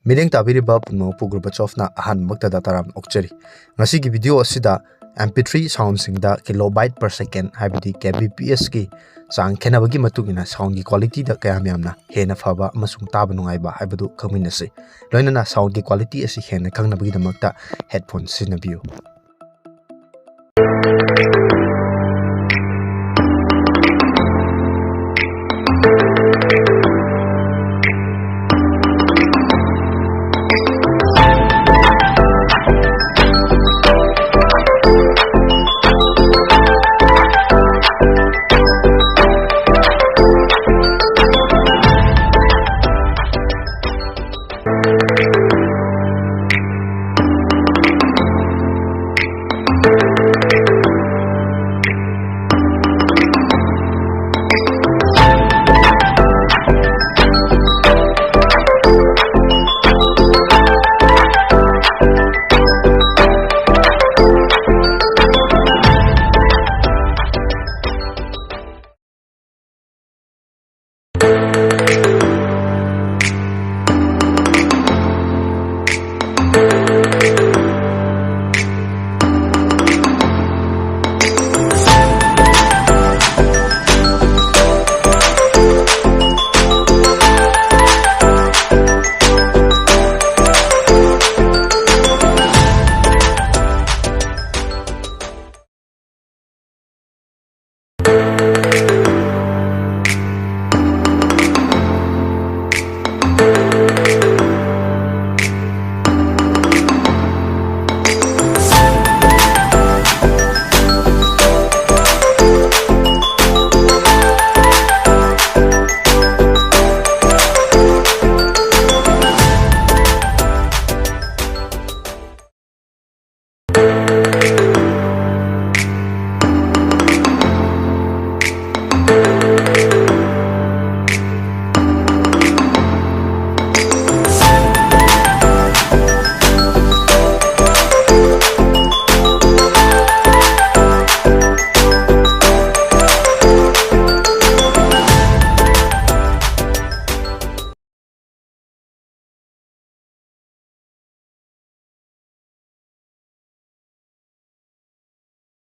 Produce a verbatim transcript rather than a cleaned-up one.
ꯃꯤꯠꯌꯦꯡ ꯇꯥꯕꯤꯔꯤꯕ ꯄꯨꯝꯅꯃꯛꯄꯨ ꯒꯣꯔꯕꯥꯆꯣꯚꯅ ꯑꯍꯥꯟꯕꯃꯛꯇꯗ ꯇꯔꯥꯝꯅ ꯑꯣꯛꯆꯔꯤ꯫ ꯉꯁꯤꯒꯤ video ꯑꯁꯤꯗ M P three soundꯁꯤꯡꯗ kilobyte per second, ꯍꯥꯏꯕꯗꯤ K B P S ꯀꯤ ꯆꯥꯡ ꯈꯦꯠꯅꯕꯒꯤ ꯃꯇꯨꯡ ꯏꯟꯅ soundꯒꯤ qualityꯗ ꯀꯌꯥꯝ ꯌꯥꯝꯅ ꯍꯦꯟꯅ ꯐꯕ ꯑꯃꯁꯨꯡ ꯇꯥꯕ ꯅꯨꯡꯉꯥꯏꯕ ꯍꯥꯏꯕꯗꯨ ꯈꯪꯃꯤꯟꯅꯁꯤ꯫ ꯂꯣꯏꯅꯅ soundꯒꯤ quality ꯑꯁꯤ ꯍꯦꯟꯅ ꯈꯪꯅꯕꯒꯤꯗꯃꯛꯇ headphone ꯁꯤꯖꯤꯟꯅꯕꯤꯌꯨ꯫